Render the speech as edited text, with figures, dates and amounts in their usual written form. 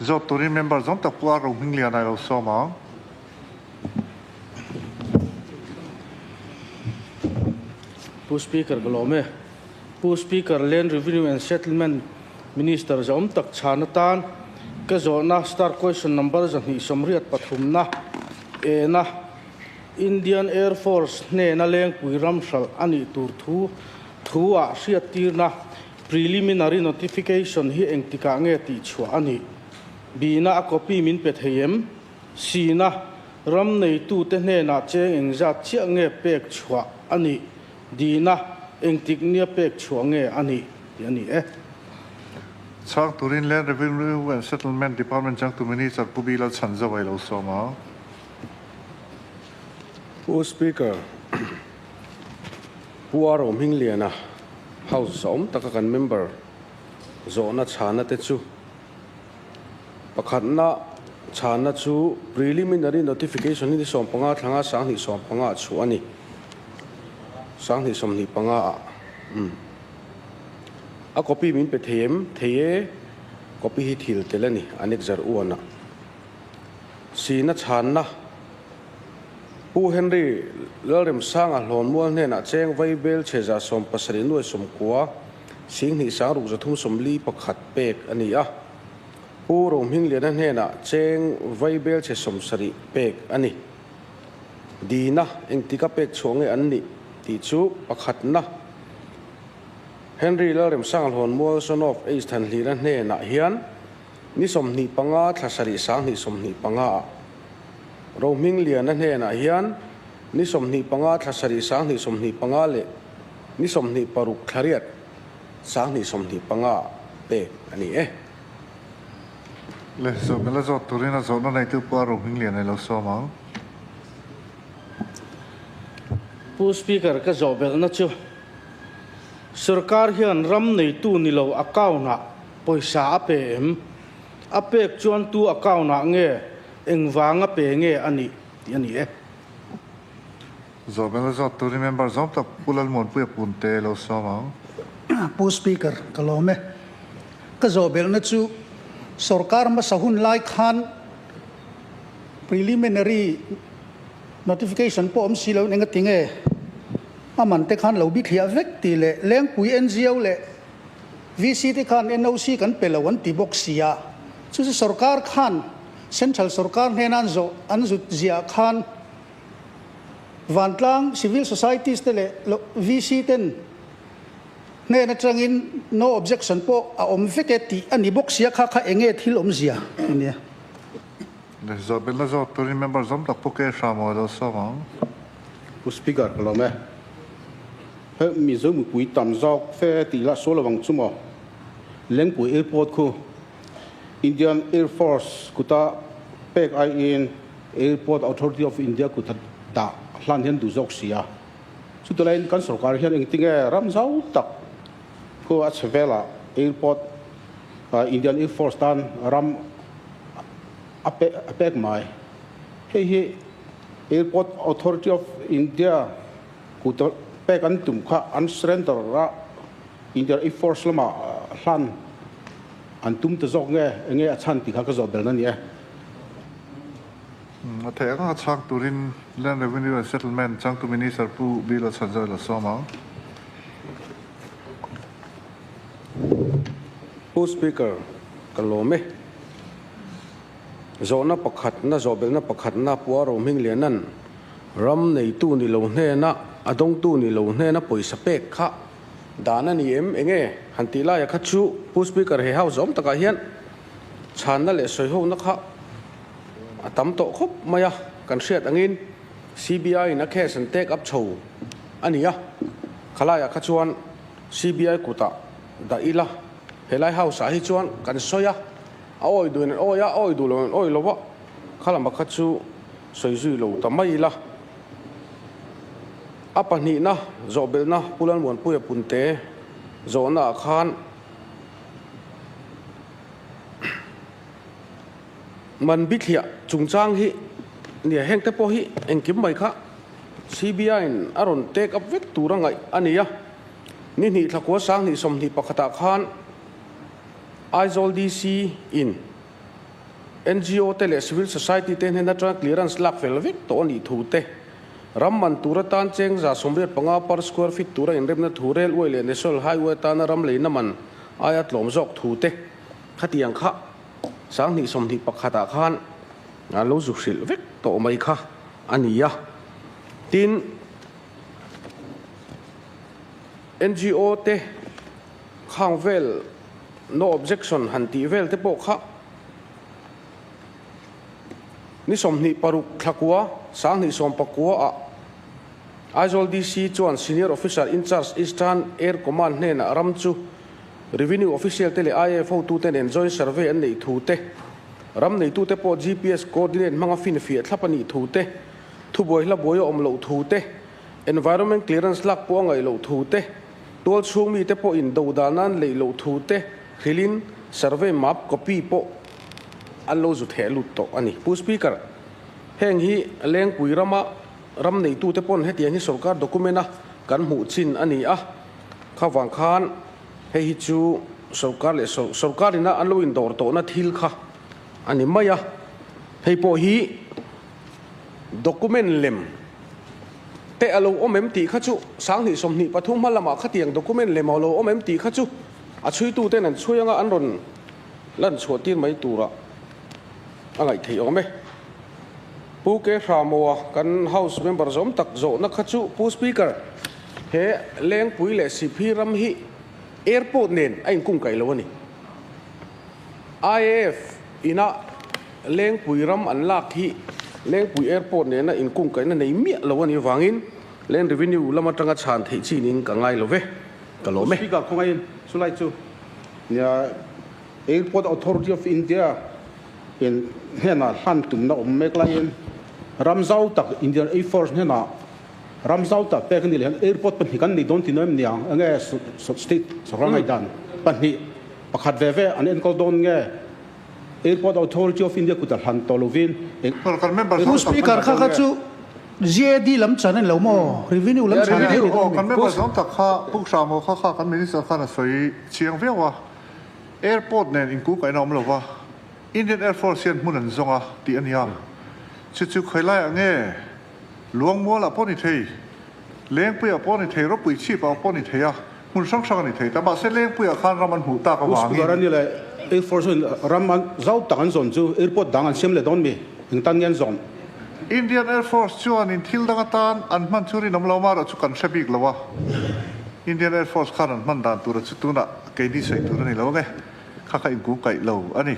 Zawt turin member zawng tak pawh a Rohmingliana i lo sawm ang. Pu Speaker ka lawm e. Pu Speaker, Land Revenue and Settlement Minister zawm tak chhan atan ka zawhna star question number 283 na ena Indian Air Force hnena lengpui ram hralh a nih tur thu thu ah hriattirna preliminary notification hi engtikah nge tihchhuah a nih? Bina a copy min pe thei em? Sina ram neitute hnenah cheng engzat chiah nge pek chhuah a nih? Dina engtik nia pek chhuah nge a nih? tih a ni e. Chhang turin Land Revenue and Settlement Department changtu Minister Pu Bilal Chhanzau a i lo sawm a. Pu Speaker, Pu A Rohmingliana House awm taka kan member zawhna chhana te chu pakhatna chhana chu preliminary notification hi ni 15 thlanga 2015 ah chhuah a ni. 2025 ah umm a copy min pe thei em? Thei e, copy hi thil tel a ni Annexure 1 ah. Sina chhanna Pu Henry Lalremsanga Hlawnmual hnenah cheng vaibel chhe 70 nuai 90 sing hnih sang ruk 300 41 pek a ni a. Pu Rohmingliana hnenah cheng vaibel chhe 70 pek a ni. Dina engtika pek chhuah nge an nih tih chu pakhatna Henry Lalremsanga Hlawnmual son of H Thanhlira hnenah hian Ni 25 thla 7 2025 ah Rohmingliana hnenah hian ni 25 thla 7 2025 leh ni 26 thla 8 2025 ah pek a ni e. Le, zawhna la zawt turin a zawhna neitu pawh a Rohmingliana i lo sawm ang. Pu Speaker, ka zawh belhna chu Sorkar hian ram neitu ni lo account-ah Pawisa a pe em? A pek chuan tu account ah nge, engvang a pe nge a nih tih a ni e. Zawhbel a zawt turin member zawm tak Pu Lalmuanpuia Punte lo sawm ang. Pu Speaker, ka lawm e. Ka zawhbelhna chu sorkar hmasa hun lai khan preliminary notification pawh awm si loin engati nge a man te khan lo bithliah vek tih leh Lengpui NGO leh VC te khan NOC kan pe lo an ti bawk si a, chu chu sorkar khan Central sorkar hnena an zawh an zut ziah khan vantlang civil societies te leh VC ten hnen atangin no objection pawh a awm vek e tih a ni bawk si a, kha kha enge thil awmzia a nia. Le zawhbelna zawt turin member zawm tak pawh ke hram aw lo sawm ang. Pu Speaker ka lawm e. He Mizo mipui tam zawk fe tih lah sual lovang chu maw? Lengpui Airport khu Indian Air Force kuta pek aiin Airport Authority of India kuta dah hlan hian duh zawk si a. Chutulaiin kan sorkar hian engtinge ram zau tak khu a chhe velah Airport Indian Air Force tan ram a pek mai. Hei hi Airport Authority of India kut pek an tum kha an surrender a, Indian Air Force lamah hlan an tum ta zawk nge, enge a chhan tih kha ka zawh belna a ni e. A theih anga chhak turin Land Revenue and Settlement changtu Minister Pu Bill a chhan zawh la sawm ang. Pu Speaker, ka lawm e. Zawhna pakhatna, zawhbelhna pakhatna Pua Rohmingliana'n ram neitu ni lo hnena, a dawngtu ni lo hnena pawisa pek kha dan a ni em? Enge han tih laia kha chu Pu Speaker he House awm takah hian chhanna leh sawihona kha a tam tawh khawp mai a, kan hriat angin CBI in a case an take up chho a ni a, khalaiah kha chuan CBI kutah dah ila helai House ah hi chuan kan sawi a. A awi duhin an awi a, a awi duh loin an awi lo a, kha lama kha chu sawi zui lo ta mai ila. A pahnihna zawhbelhna Pu Lalmuanpuia Punte zawhnaah khan man bithliah chungchang hi nia hengte pawh hi engkim mai kha CBI-in a rawn take up vek tur a ngaih a ni a, ni hnih thlakua 2021 ah khan Aizawl DC in. NGO te leh civil society te hnen atanga clearance lak fel vek tawh a nih thu te, ram man tur atan cheng 185 per square feet tura inremna thu railway leh national highway atana ram leina man aia tlawm zawk thu te khatiang kha 2021 ah khan an lo zu hrilh vek tawh mai kha a ni a. Tin, NGO te khang vel no objection han tih vel te pawh kha ni 26 thlakua 2019 ah Aizawl DC chuan Senior Officer in Charge Eastern Air Command hnenah ram chu Revenue Official te leh IAF hotute nen joint survey an neih thu te, ram neitute pawh GPS coordinate hmanga finfiah thlap a nih thu te, thubuai hla buai a awm loh thu te, Environment clearance lak pawh a ngaih loh thu te, tual chhung mite pawhin do dan an leih loh thu te hrilhin survey map copy pawh an lo zu theh lut tawh a ni. Pu Speaker, heng hi Lengpui rama ram neitute pawn hetiang hi sorkar document a kan hmuh chin a ni a, kha vang khan hei hi chu sorkar leh sorkar ina an lo indawr tawhna thil kha a ni mai a, hei pawh hi Document lem te a lo awm em tih kha chu 2023 hma lamah khatiang document lem a lo awm em tih kha chu a chhuitu ten an chhui anga an rawn lan chhuah tir mai turah a ngaih theih awm e. Pu Ke Hramoa kan House member zawm tak zawhna kha chu Pu Speaker, he Lengpui leh Siphi ram hi airport nen a inkungkaih lo a ni. IAF ina Lengpui ram an lak hi Lengpui Airport nena inkungkaihna nei miah lo a nih avangin Land Revenue lam atanga chhan theih chin-in ka ngai lo ve, ka lawm e. Speaker khawngaihin chulai chu nia Airport Authority of India in hnenah hlan tumna awm mek laiin ram zau tak Indian Air Force hnenah ram zau tak pek a nih leh hian airport pahnih kan nei dawn tih em niang enge state sorkar ngaihdan pahnih pakhat ve ve an enkawl dawn nge Airport Authority of India kut a hlan tawh lovin eng Kan member Pu Speaker kha kha chu GAD lam chan a ni lo maw? Revenue lam chan a ni Aw kan member zawng tak kha Pu Hramo kha kha kan Minister khan a sawi chiang viau a, Airport nen inkungkaihna a awm lo va, Indian Air Force hian hmun an zawng a tih a nia. Chu chu khawilaiah nge Luangmualah pawh ni thei, Lengpuiah pawh ni thei, Ropui chhipah pawh ni thei a, hmun hrang hrang a ni thei ta. Mahse Lengpuiah khan ram an hmuh tak Pu Speaker avangin. a ni le, Air Force in ram an zau tak an zawn chu airport dang an siam leh dawn mi? Eng tan nge an zawn? Indian Air Force chuanin thil dang atan an hman chu rinawm lo marawh chu kan hre bik lo a, Indian Air Force khan an hman dan tura chu tunah keini sawi tur a ni lo ange, kha kha inkungkaih lo a ni.